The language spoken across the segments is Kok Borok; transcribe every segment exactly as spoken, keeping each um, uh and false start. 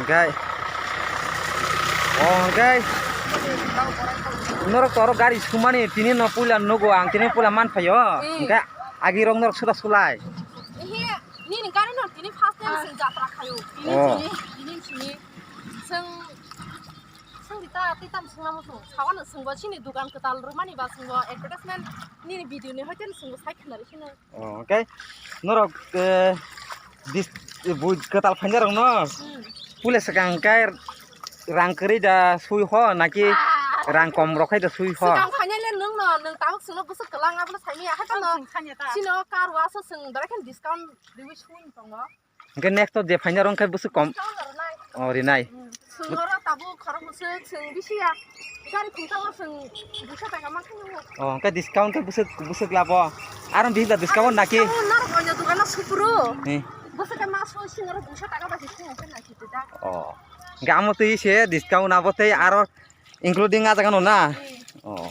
Hwnkhe, oh, hwnkhe norok toro gari sumani tini no puila nugo ang, tini puila manphaio. Hmm. Hwnkhe agirok norok suda sulai. Ehe, nini gari no tini first time, ah, sing jatra khaio. Tini, oh, sini, tini sini. Sing, sing dita, tei tam singna muchung. Sawa no singbo chini dukan kwtal rwmani ba singbo advertisement nini video ni hoite no singbo sai khna rw sino. Oh, hwnkhe norok, eh, dis-, bui kwtal phainai rokno, hmm, pule swkang khe rang kwrwi da sui ho naki, ah, rang kom rok khai da sui ho? Swkang phainai le nwng no, nwng tabuk swngno bwswk kwlang abono saimanya, haikhe no. Chini o car wash o swng belai kheno discount riwi sui tongo. Hwnkhe next o je phainai rok khe bwswk kom. Discount rwnai. Oh, rinai. Hmm. Swng oro tabuk khorok bwswk, swng bisi ya. Gari thwngthangno swng duiso taka mankha nw. Oh, hwnkhe discount khe bwswk, bwswk labo. Aro bihik da discount naki? Discount norok oino dogano supro. Ni. Bwswk khe maso singoro duiso taka bai se sing khe naki da. Oh. Hwnkhe amo twi se discount abo tei aro including a jaga no na? Hmm. Oh.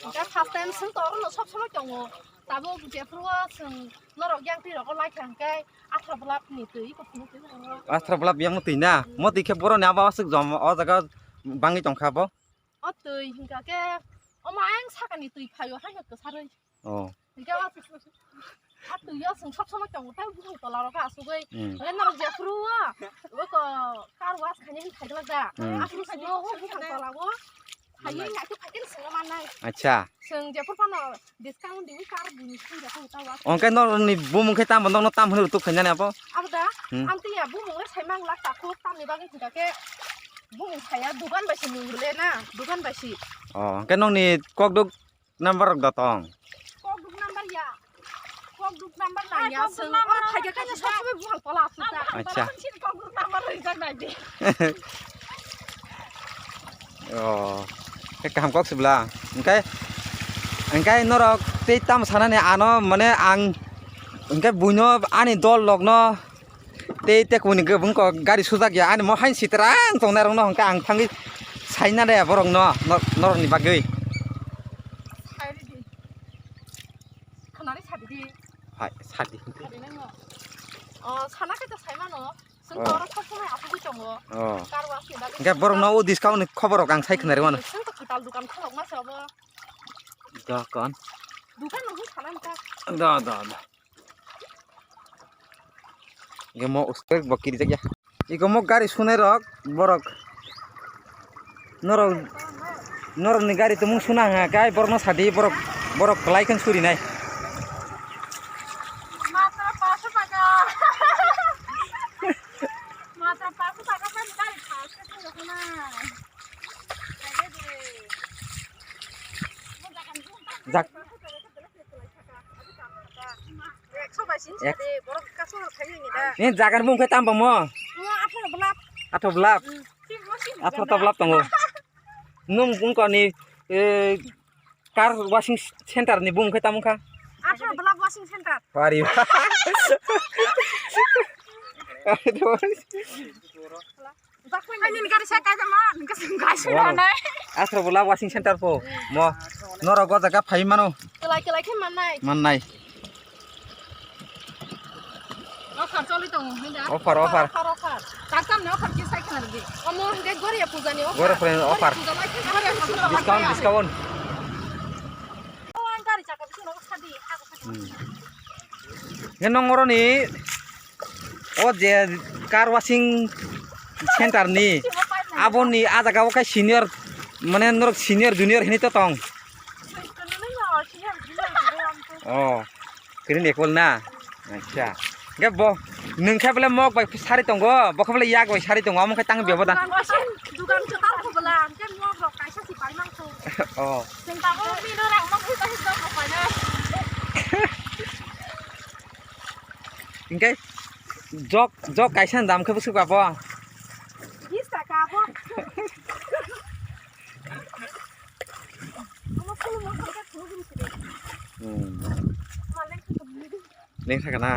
Hwnkhe first time swng to oro no sob somoi tongo. Tabuk jephuru o swng norok yang twi rogo lai kha hwnkhe athra bwlap ni twi, kuphur ni twi rw. Athra bwlap yang twi na? Hmm. Mo twi khe boroni abo aswk jom o jaga bangwi tongkha bo. O twi hwnkha khe omo ayang sakani twi phaio haino kwsarwi. Oh. Hwnkhe o, a twi o swng sob somoi tongo tei buphang tola rok asugwi. Hmm. Hwnkhe norok jephuru o, o ko car wash khainai hwn khaiglak da. Hmm. Aswk swng o buphang tola o. Phaiwi naikhe phaikhe swngna mannai. Acha. Swng jephuru phano discount diwi car bini swng jephuru ta wa. Hwnkhe norokni bumung khe tamo nokno tam hwnwi rwtuk khainani abo? Abo da? Hmm. Amtwi ya bumung le saimang lak takhuk tamni bagwi hwnkha khe bumung saya dugan bai se nung rwle na, dugan bai se. Oh, hwnkhe nokni kokduk number rok da tong? Kokduk number ya. Kokduk number nang ya, kokduk swng number oro phaikhe kanya sob somoi buphang tola aswk da. Acha. Kokduk number rijak nai di. Oh, khe kaham kok sibla. Hwnkhe, hwnkhe norok tei tamo sanani ano, mane ang hwnkhe buino ani dol rokno tei, tei kubuni gari sujak ya, ani mo hain sitrang tongnai rokno hwnkhe ang thangwi saina de borokno, nor-, norokni bagwi. Khwnari sadi di. Hai, sadi. Sadi nang no. Oh, sana khe to sai mano. Swng to oro khosonai asugwi tongo. Oh. Car wash ni bagwi. Hwnkhe borokno o discount ni khobor rok ang sai khwnari mano. Swng to kwtal dukan kholok ma se obo. Dukan. Dukan no hwn sana nta. Da, da, da. Emo ustek bo kirijak ya. Iko mo gari sunai rok borok. Norok, norokni gari tumung suna ha kai borokno sadi borok, borok kwlai khe surinai. Matra paso taka. Matra paso taka khan gari paso taka na. Jak. Ek. Ni jagan bung khe tamo mo? Athro blap. Athro blap. Athro to blap tongo. Nung bung koni, eh, car washing center ni bung khe tamo kha? Athro blap washing center. Pari. Ani gari sa kaisa man, kasing kaisa. Wow. Nai. Asro bola washing center po. Mo norok o jaga phai mano. Kelai kelai khe mannai. Mannai. Offer choli tongo, hinda. Offer, offer. Offer, offer. Tartam ne offer kisa khna di. Omo hingke Goria puja ni offer. Goria puja ni offer. Goria puja lai khe Goria puja. Discount, discount. O ang gari chaka bisingo sadi, ako sadi. Hmm. Nge nongoroni o je car washing center ni aboni a jaga o khe senior mane norok senior junior hinui to tong. Oh, green apple na? Acha. Ge bo nung khe bole mok bai sari tongo, bo khe bole yak bai sari tongo, amo khe tang bebo da. Dugan kwtal kho bole, ang khe mok rok kaisa si pai mang kho. Oh. Chwng tabuk bini rang no phaisa si dok rok pai na. Hingke jok, jok kaisa dam khe bwswk ba bo? Bis taka bo. Omo khulumung khe khulugri sidi. Hmm. Malai khe khulugri. Leng thaka na.